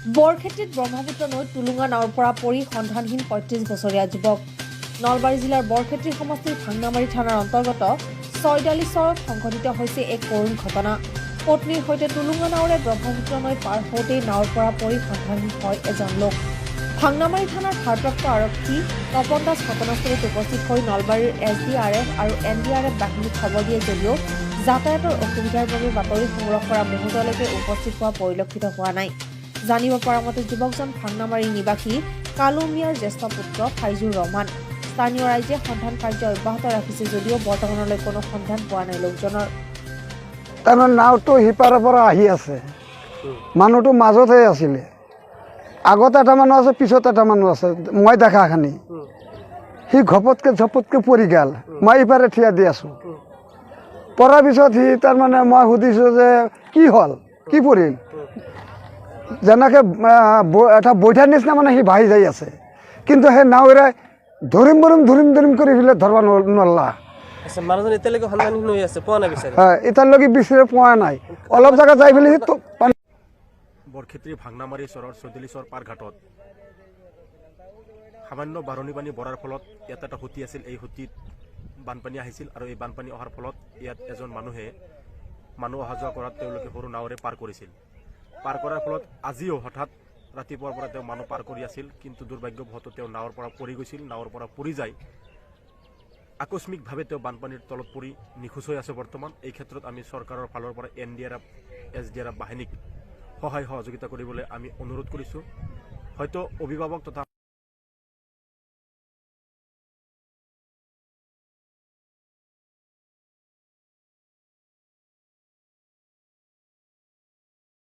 বৰক্ষেত্ৰীত ব্ৰহ্মপুত্ৰ নৈত টুলুঙা নাৱৰ পৰা পৰি সন্ধানহীন 35 বছৰীয়া যুৱক। নলবাৰী জিলাৰ বৰক্ষেত্ৰী সমষ্টিৰ ভাংনামাৰী থানাৰ অন্তৰ্গত ছয়ডালি চৰত সংঘটিত হৈছে এক কৰুণ ঘটনা। পত্নীৰ সৈতে টুলুঙা নাৱৰে ব্ৰহ্মপুত্ৰ নৈ পাৰ হওঁতেই নাৱৰ পৰা পৰি সন্ধানহীন হয় এজন লোক। ভাংনামাৰী থানাৰ ভাৰপ্ৰাপ্ত আৰক্ষী তপন দাস ঘটনাস্থলীত উপস্থিত হৈ নলবাৰীৰ এছ ডি আৰ এফ আৰু এন ডি আৰ এফ বাহিনীক খবৰ দিয়ে যদিও যাতায়াতৰ অসুবিধাৰ বাবে বাতৰি সংগ্ৰহ কৰা মুহূৰ্তলৈকে উপস্থিত হোৱা পৰিলক্ষিত হোৱা নাই। জানিব পৰা মতে, যুৱকজন ভাংনামাৰীৰ নিবাসী কালু মিয়াৰ জ্যেষ্ঠ পুত্ৰ ফাইজুৰ ৰহমান। স্থানীয় ৰাইজে সন্ধান কাৰ্য অব্যাহত ৰাখিছে যদিও বৰ্তমানলৈ কোনো সন্ধান পোৱা নাই লোকজনৰ। তাৰমানে নাওটো সিপাৰৰ পৰা আহি আছে, মানুহটো মাজতহে আছিলে। আগত এটা মানুহ আছে, পিছত এটা মানুহ আছে। মই দেখাখিনি সি ঘপতকৈ ঝপতকৈ পৰি গ'ল। মই ইপাৰে থিয়া দি আছোঁ। পৰাৰ পিছত সি তাৰমানে মই সুধিছোঁ যে কি হ'ল, কি পৰিল? যেনেকৈ এটা বৈঠাৰ নিচিনা, মানে সি ভাহি যাই আছে। কিন্তু সেই নাৱেৰে ধৰিম ধৰিম ধৰিম ধৰিম কৰি পেলাই ধৰিব নোৱাৰলা। আচ্ছা, মানুহজন এতিয়ালৈকে সন্ধানহীন হৈ আছে, পোৱা নাই বিচাৰি? হয়, এতিয়ালৈকে বিচাৰি পোৱা নাই। অলপ জেগা যাই পেলাই সি পানী বৰক্ষেত্ৰীৰ ভাংনামাৰী চৰৰ চৈদালি চৰ পাৰঘাটত সামান্য বাঢ়নি পানী বঢ়াৰ ফলত ইয়াত এটা সুঁতি আছিল। এই সুঁতিত বানপানী আহিছিল আৰু এই বানপানী অহাৰ ফলত ইয়াত এজন মানুহে মানুহ অহা যোৱা কৰাত তেওঁলোকে সৰু নাৱেৰে পাৰ কৰিছিল। পাৰ কৰাৰ ফলত আজিও হঠাৎ ৰাতিপুৱাৰ পৰা তেওঁ মানুহ পাৰ কৰি আছিল, কিন্তু দুৰ্ভাগ্যবশতঃ তেওঁ নাৱৰ পৰা পৰি গৈছিল। নাৱৰ পৰা পৰি যায় আকস্মিকভাৱে তেওঁ বানপানীৰ তলত পৰি নিখোজ হৈ আছে বৰ্তমান। এই ক্ষেত্ৰত আমি চৰকাৰৰ ফালৰ পৰা N D R F, S D R F বাহিনীক সহায় সহযোগিতা কৰিবলৈ আমি অনুৰোধ কৰিছোঁ। হয়তো অভিভাৱক তথা